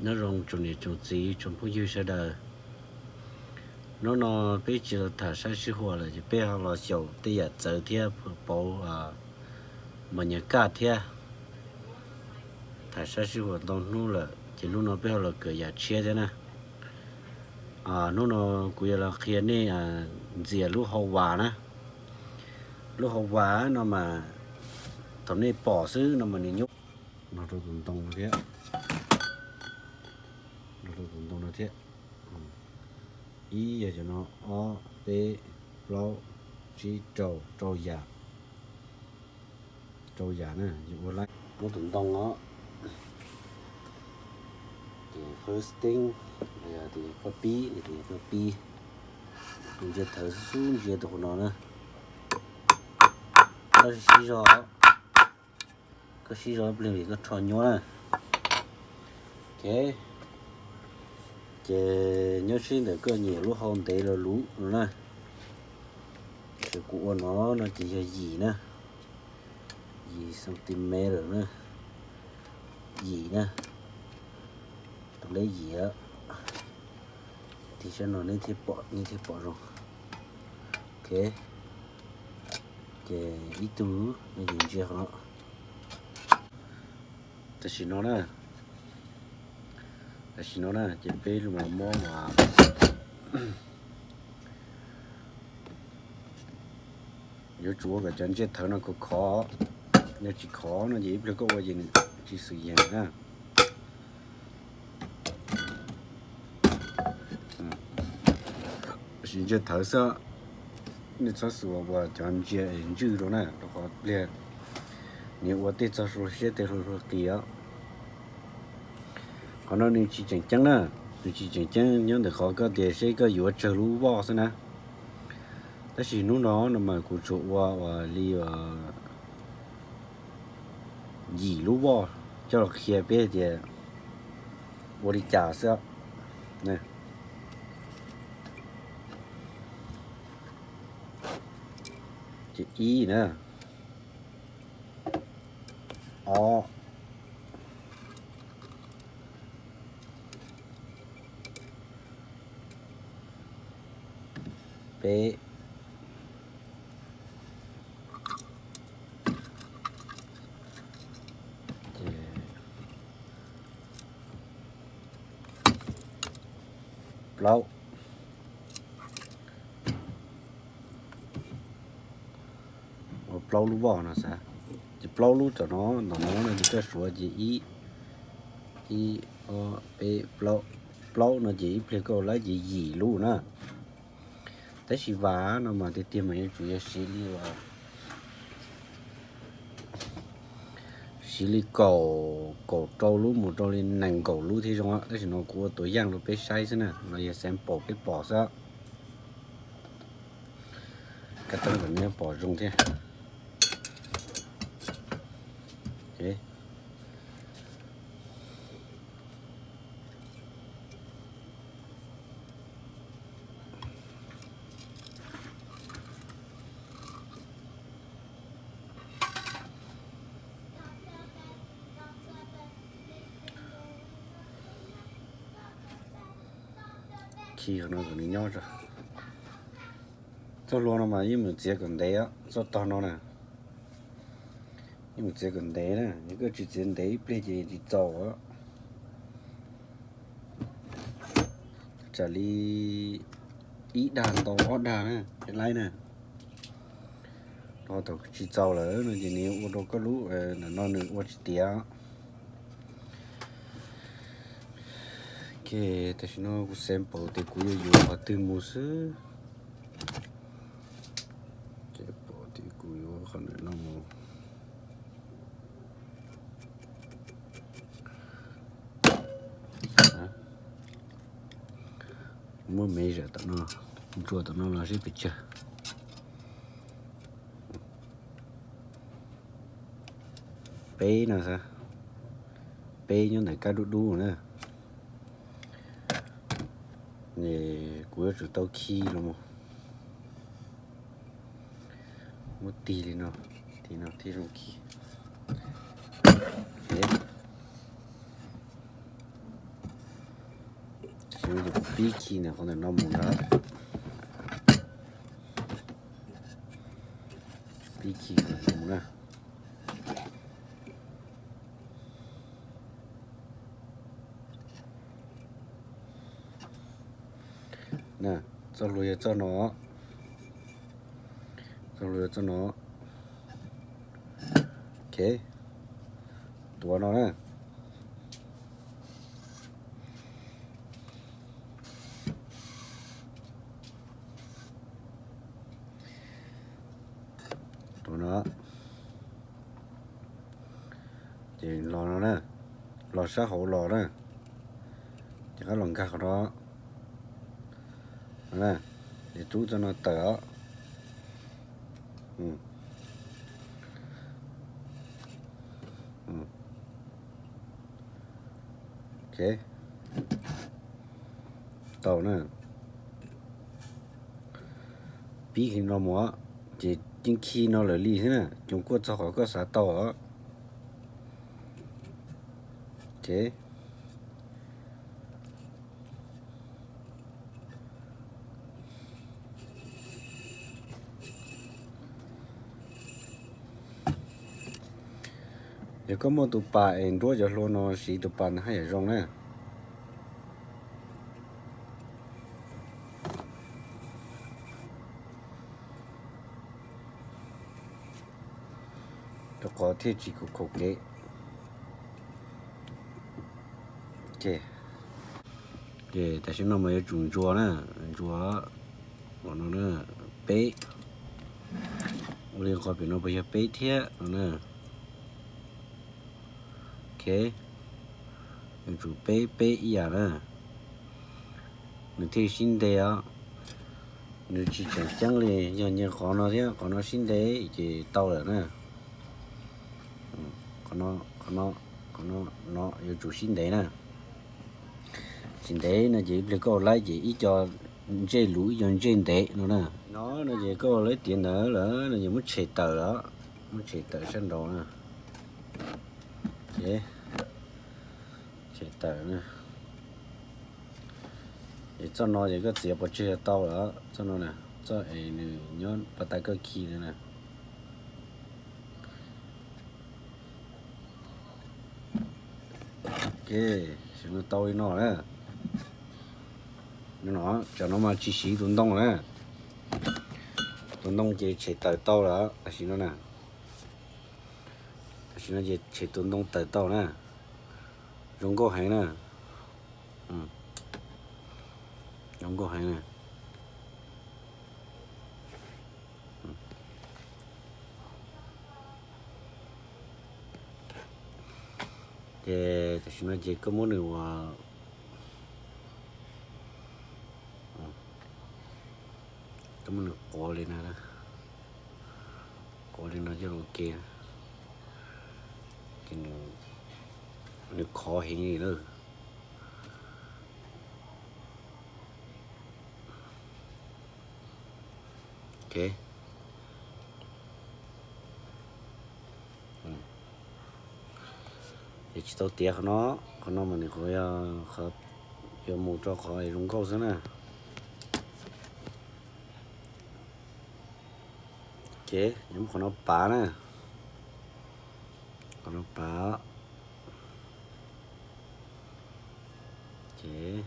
Nyob zoo tsoom niam tsoom txiv tsoom phooj ywg sawv daws. Hnub no peb tsis los tham sab sij huam lawm ces peb ho los xyaum tej yam txawv thiab pauv mas nyas kaj thiab. Tham sab sij huam ntau hnub lawm ces hnub no peb ho los kawm yam tshiab thiab na. Hnub no kuv yuav los qhia nej ntxias lub hau vas na. Lub hau vas no mas thaum nej pom xwb no mas nws nyob no rau tus ntoo no thiab, no rau tus ntoo no thiab. Ib yog cov no, ob, peb, plaub, tsib, rau, rau yam, rau yam na. Ua li muab tus ntoo os, ces first thing, yog tias koj pib, yog tias koj pib, ntsia thawv xub ntsia tus qhov no na, koj sib zog, koj sib zog ib pliag vim koj rho nyuaj na. Ok, ces nyob sib ntawm koj nyiam lub hau ntev los luv no na. Ces kuv ua no no ces yog yim na, yim centimeter na, yim na, tus leb yim. Tig sab no nej thiaj pom, nej thiaj pom zoo. Ok, ces ib tug no ces ntsia qhov no. Tam sim no na, tam sim no na ces peb los muab mas yuav tsum ua kom cov ntsej thawv no khov khov, yog tsis khov no ces ib pliag koj ua ces nws tsis xwm yees na. Siv ntsia thawv xwb, nej txhob xav ua cov ntsia es ntswj rau na, rau qhov pliag nws ua tej txog hluas siab tej hluas qis os. Qhov no nws tsis tseem ceeb na, nws tsis tseem ceeb nyob ntawm qhov koj tias seb koj yuav tsawg lub voj xwb na. Tab sis hnub no no mas kuv tsuas ua ua li yim lub voj coj los qhia peb tias ua li cas xwb. Ces ib na, ob, peb, ces plaub. Ua plaub lub voj no xav, ces plaub lub tom no, tom no no ces koj suav ces ib, ib, ob, peb, plaub, plaub no ces ib pliag koj lawv ces yim lub na. Tab sis vas no mas tiag tiag mas yuav tsum yog siv li siv li kaum, kaum rau lub mus rau li nees nkaum lub thiaj zoo. Tab sis no kuv ua tuam yaj rau peb saib xwb na, no yog sample peb pom xwb. Kab teeb kom nej pom zoo thiab. Khi qhov no kom nws nyob tso. Txoj hlua no mas yeej mus txiav kom ntev, txoj tog no na, yeej mus txiav kom ntev na, yog koj tsis txiav ntev ib pliag ces tsis txaus. Tsam li ib dag ntau ob dag na, laib na. Rau thaum tsis txaus lawm no ces nws ua rau koj lub, ntawm no nws ua tsis tiav. Ok, tam sim no kuv sample tias kuv yuav yuav qhov twg mus xwb. Ces pom tias kuv yuav qhov ntawm no mus. Muab mev zam tom no, ntsuas tom no los seb pes tsawg. Peb no xav, peb nyob ntawm kab dub dub na. Kuv yuav tsum tau khi los mus. Muab tig li no, tig no thiaj zoo khi. Pib khi ntawm qhov ntawm no mus ntag. Pib khi ntawm no mus na. Txoj hlua yog txoj no. Txoj hlua yog txoj no. Ok. Tuav no na. Tuav no. Ces los no na, los sab hauv los na, ces qab los nkag qhov no. Ces rub txoj no tawm os. Ok. Tau na. Pib khi no mus, ces yeej khi no lawm li xwb na, cov kuaj txog qhov koj xav tau os. Ok. Yog koj muaj tus pas es nruab cov hlua no siv tus pas ntawd haj yam zoo na. Rau qhov thiaj tsis khaum kev. Ces tam sim no mas yuav tsum ntsuas na, ntsuas no na, peb, ua li qhov pem no puas yog peb thiab no na. Ok, yuav tsum peb peb ib yam na. Nws thiaj sib ntev os. Nws tsis tseem ceeb li, yog nyias qhov no thiab qhov no sib ntev ces tau lawm na. Qhov no, qhov no, qhov no, no yuav tsum sib ntev na. Tsis ntev no ces ib pliag koj ua laib ces ib co ntsej luv ib co ntsej ntev no na. No no ces koj ua laib tiav ntawd lawm no ces muab tshem tawm os, muab tshem tawm sab nraud na. Ces tshem tawm na. Ces txoj no ces koj txiav pov tseg tau lawm, txoj no na, txoj es nws nyob pas tas koj khi ntawd na. Ok, xyov no tau li no na. No, tsam no mas tsis siv tus ntoo na. Tus ntoo ces tshem tawm tau lawm tam sim no na. Tam sim no ces tshem tus ntoo tawm tau na. Zoo nkauj heev na. Zoo nkauj heev na. Ces tam sim no ces koj muab nws ua, koj muab nws quav li no, quav li no coj los ua ke, ces nws khov heev li lawm. Ok. Ces tsis tau tiav qhov no, qhov no mas nws qhov, qhov yuav mus rau qhov zoo nkauj xwb na. Ces yuav muab qhov no pav na, qhov no pav. Ces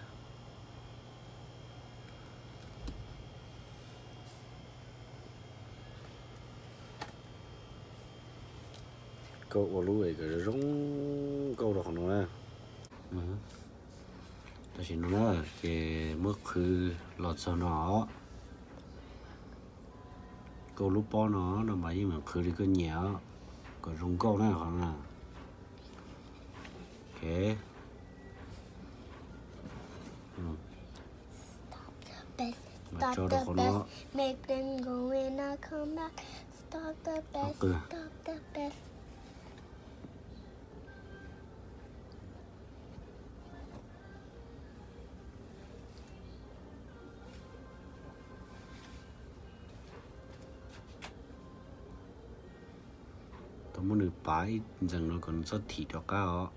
koj ua lub es kom zoo nkauj rau qhov no na. Tam sim no na, ces muab qhwv los txog no. Koj lub pob no no mas yeej meem qhwv li koj nyiam os, kom zoo nkauj na qhov no. Ok. Mas tso rau qhov no. Tau muab nws pav ib ntxees no kom nws txhob thim rov qab os.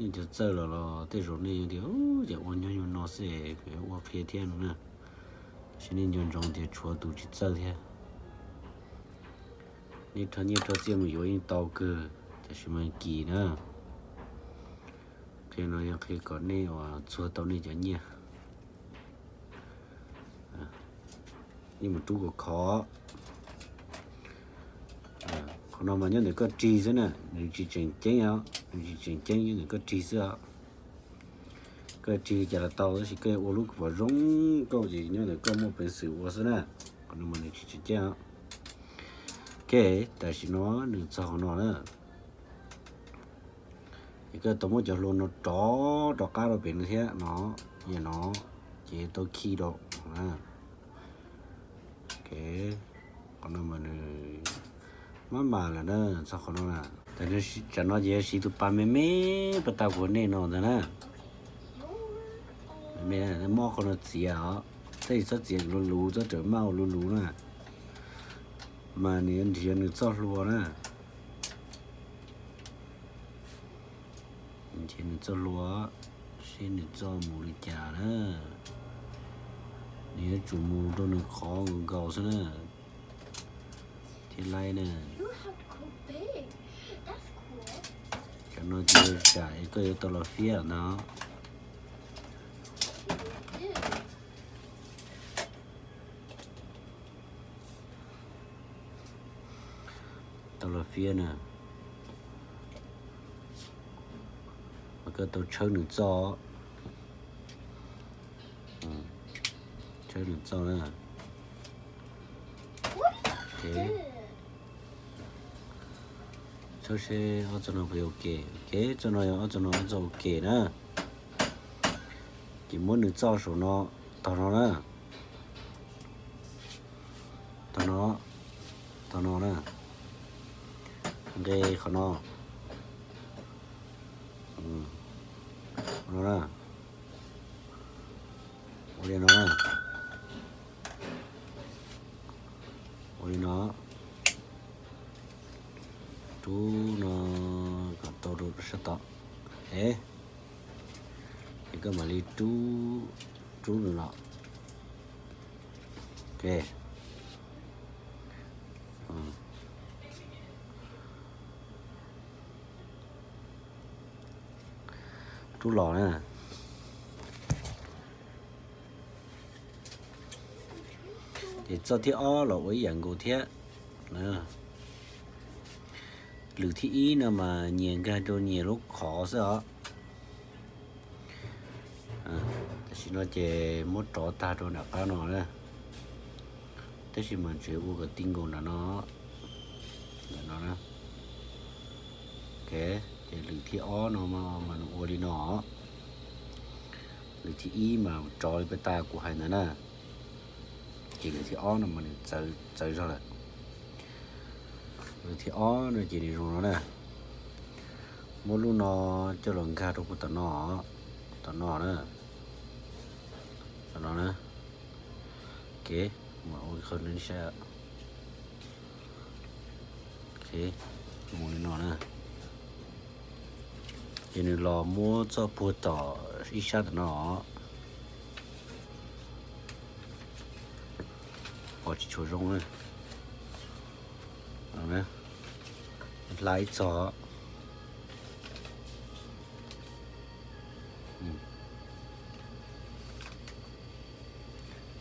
Nej cov txawj los los tej zaum nej tias ces ua nyob nyuag no xwb, ua qhia thiab no na. Tab sis nej nco ntsoov tias tshuav tus tsis txawj thiab. Nej rho nyiaj rho txiaj mus yuav yeej tau kawg, tab sis mas kis na. Qhia no yog qhia kom nej uas txuag tau nej cov nyiaj. Nej mus rub kom khov. Qhov no mas nyob ntawm koj rig xwb na, nws tsis tseem ceeb os, nws tsis tseem ceeb, nyob ntawm koj rig xwb os. Koj rig cas los tau, tab sis koj ua lub vos zoo nkauj ces nyob ntawm koj muaj peev xwm ua xwb na. Qhov no mas nws tsis tseem ceeb os. Ok, tam sim no nws txog qhov no na. Es koj tau muab cov hlua no rov rov qab rau pem no thiab no, yam no, ces tau khi rau. Ok, qhov no mas nws mab mas lawm na, txog qhov no na. Tam no, tam no ces yog siv tus pas me me pas tas kuv nej no ntag na. Me me na, mob qhov no txiav os, tej txhob txiav luv luv, txhob rawm maj ua luv luv na. Mas nws yuav nrhiav nws txoj hlua na. Nrhiav nws txoj hlua, seb nws txoj mus li cas na. Nws yuav tsum mus rau nws qhov nkaus nkaus xwb na. Thiab laib na. Cov no ces tsam koj yuav tau los fiab ntag. Tau los fiab na. Mas koj tau tshawb nws txoj, tshawb nws txoj na. Tshawb seb ob txoj no puas yog ua ke. Ok, txoj no yog ob txoj no ob txoj ua ke na. Ces muab nws txoj saum no, tog no na. Tog no, tog no na. Nqe qhov no. Qhov no na. Ua li no na. Ua li no. Rub no kom tau rau sab tod. Es koj mam li rub, rub nws los. Ok. Rub los na. Ces txoj thib ob los ua ib yam nkaus thiab. Lwm thib ib no mas nyias nkag rau nyias lub qhov xwb os. Tam sim no ces muab rov tag rau nram qab no na. Tab sis mas tseem ua kom ti nkaus nram no, nram no na. Ok, ces lwm thib ob no mas nws ua li no. Lwm thib ib mas rov li peb tas kuv hais ntawd na. Ces lwm thib ob no mas nws txawv zog lawm. Lwm thib ob no ces nws zoo no na. Muab lub no coj los nkag rau puag tom no, tom no na. Tom no na. Ok, mam ua qhov no saib. Ok, mus li no na. Ces nws los muab txoj puag tom ib sab tom no. Pom tsis tshua zoo na. Hla ib txog.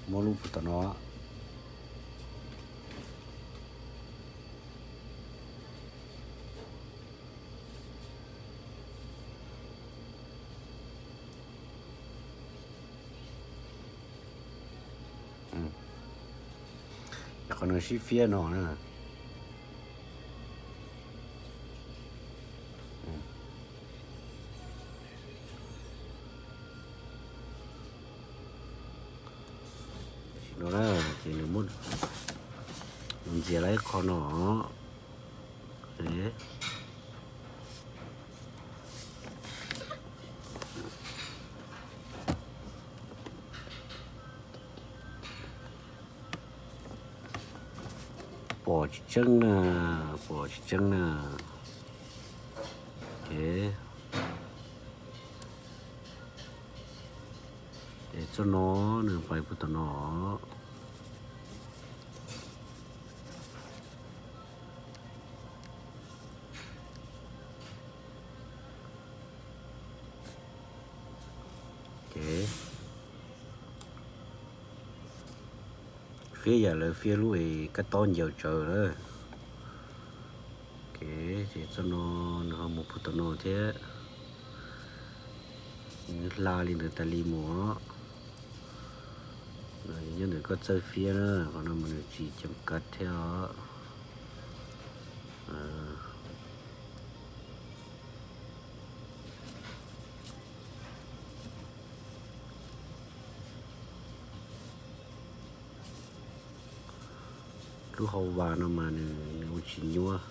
Muab lub puag tom no. Qhov no sib fiab no na. No na, ces nws muab ntxias lawm qhov no. Pom tsis tseeb na, pom tsis tseeb na. Ok. Txoj no nws pais puag tom no. Fiab yam lawv fiab lub es kab tob ncaws tsawv lawm. Ces txoj no nws ho mus puag tom no thiab. Nws hla li ntawd tas li mus. Nyob ntawm koj txawj fiab na, qhov no mas nws tsis ceem kav thiab os. Lub hau vas no mas nws ua tsis nyuaj.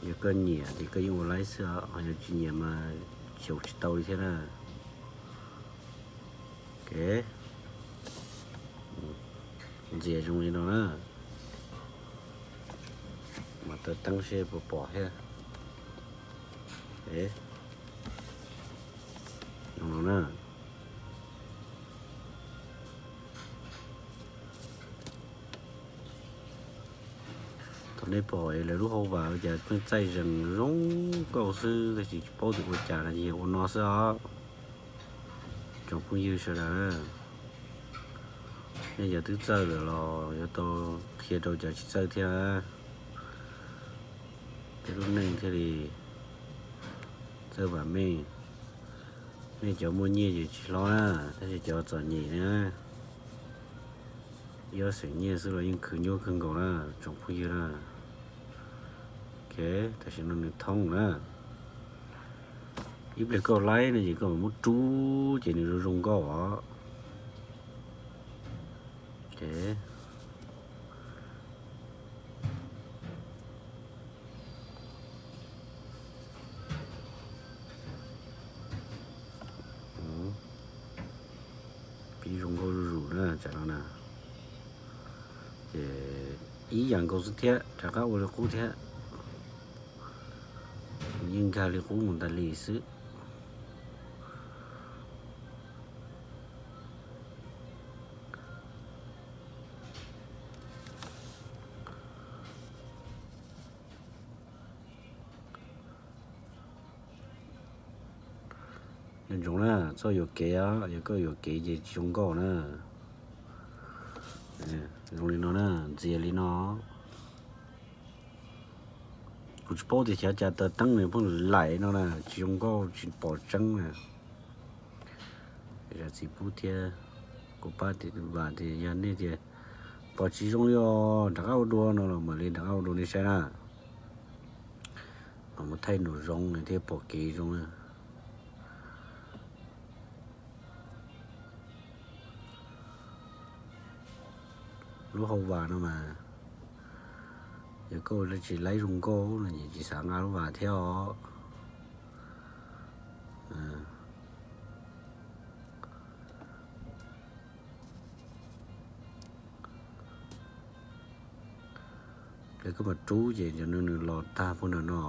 Yog koj nyiam ces koj yeej ua laib xwb os, ho yog tsis nyiam mas xyaum tsis tau li thiab na. Ntxias zoo li no na. Mas taw teeb seb puas pom thiab. Zoo no na. Thaum nej pom lawv lub hau vas ua cas pheej txaij zees zoo nkauj xwb tab sis tsis paub tias ua cas no ces yog ua no xwb os. Tsoom phooj ywg sawv daws, nej cov twb txawj lawm los yuav tau qhia rau cov tsis txawj thiab. Peb lub neej thiaj li txawj vam meej. Nej cov muaj nyiaj ces tsis hlob na, tab sis cov txom nyem na, ib ob xeem nyiaj xwb los yeej khwv nyuaj kawg nkaus na tsoom phooj ywg na. Tam sim no nws thoob na. Ib pliag koj laib no ces koj mam muab rub ces nws zoo zoo nkauj os. Pib zoo nkauj zuj zus na tsam no na. Ces ib yam nkaus xwb thiab, rov qab ua li qub thiab. Yeej nkag li qub mus tas li xwb. Nco ntsoov na, txhob yuam kev os, yog koj yuam kev ces tsis zoo nkauj na. Zoo li no na, ntxias li no. Kuv tsis paub tias xyov cas taw teeb nws pheej laim no na, tsis zoo nkauj tsis pom tseeb na. Zam txim pub thiab, kuv pab tias vam tias yog nej tias pom tsis zoo li os rov qab ua dua no los mam li rov qab ua dua nej saib na. Mam mus thaij nraum zoov thiaj pom kev zoo na. Lub hau vas no mas yog koj tsis laib zoo nkauj no ces tsis xav nqa lub vas thiab os. Pliag koj mam rub ces cov nws nws los tag puag nram no.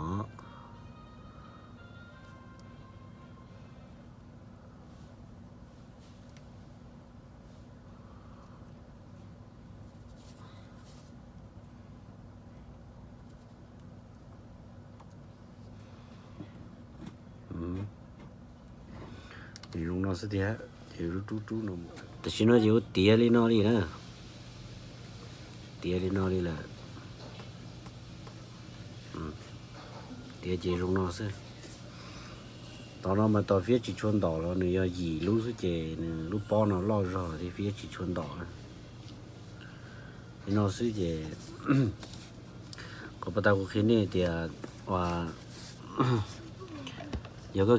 Ces zoo no xwb tiag, ces rub rub rub no. Tam sim no ces ua tiav li no li na. Tiav li no li lawm. Tiav ces zoo no xwb. Tom no mas tos fiab tsis tshua ntom los nws yog yim lub xwb ces nws lub pob no loj zog thiaj fiab tsis tshua ntom na. Li no xwb ces qhov pas tas kuv qhia nej tias yog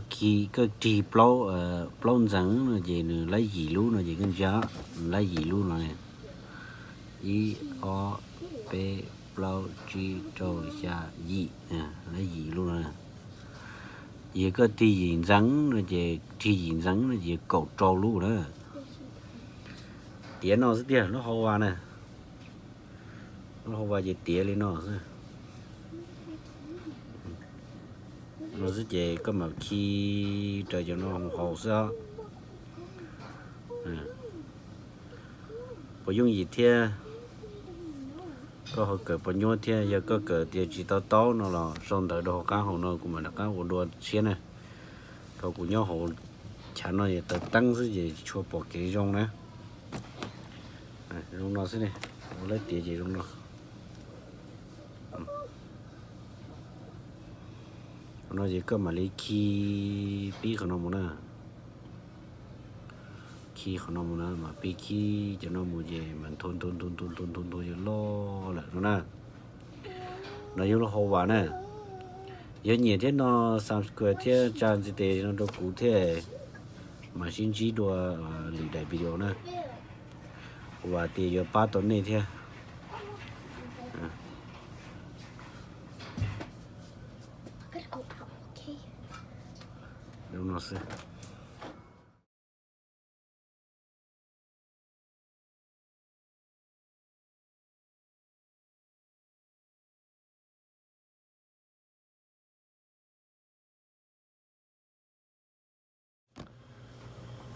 koj rig plaub ntxeev no ces nws laib yim lub no ces koj ntsia, nws laib yim lub no, ib ob peb plaub tsib rau xya yim, laib yim lub no. Yog koj tig yim ntxeev no ces, rig yim ntxeev no ces kaum rau lub na. Tiav no xwb tiag, lub hau vas na. Lub hau vas ces tiav li no xwb. No xwb ces koj mam khi raws cov no mus haus xwb os. Puas yooj yim thiab? Koj ho kawm puas nyuaj thiab? Yog koj kawm tias tsis tau taub no los sau ntawv rau hauv qab hauv no kuv mam rov qab ua dua tshiab na. Thaum kuv nyob hauv chav no es taws teeb xwb ces tsis tshua pom kev zoo na. Zoo no xwb ne, ua lawv tiav ces zoo no. Qhov no ces koj mam li khi pib qhov no mus na. Khi qhov no mus na, mam pib khi cov no mus ces mam nthua nthua nthua nthua nthua nthua nthua ces loj lawm no na. No yog lub hau vas na. Yog nyiam thiab no subscribe thiab tsa ntxiv tes no rau kuv thiab, mam sib ntsib dua lwm daim video na. Kuv vam tias yuav pab tau nej thiab. Zoo no xwb.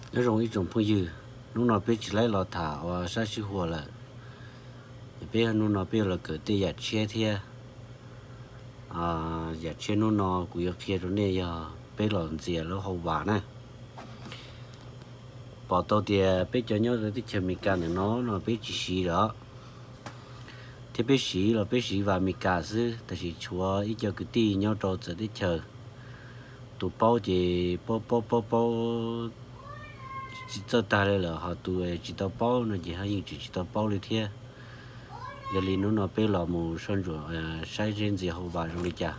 Nyob zoo ib tsoom phooj ywg, hnub no peb tsis laib los tham ua sab sib huam lawm. Peb hnub no peb yuav los kawm tej yam tshiab thiab. Yam tshiab hnub no kuv yuav qhia rau nej yog peb los ntxias lub hau vas na. Pom tau tias peb cov nyob teb chaws Amelikas ntawm no no peb tsis siv lawm, thiab peb siv los peb siv vas Amelikas xwb, tab sis tshuav ib co kwv tij nyob rau txawv teb chaws, tus paub ces paub paub paub paub tsis txawj tag li lawm, ho tus tsis tau paub no ces ho yeej tseem tsis tau paub li thiab. Yog li hnub no peb los mus soj ntsuam saib seb ntxias hau vas zoo li cas.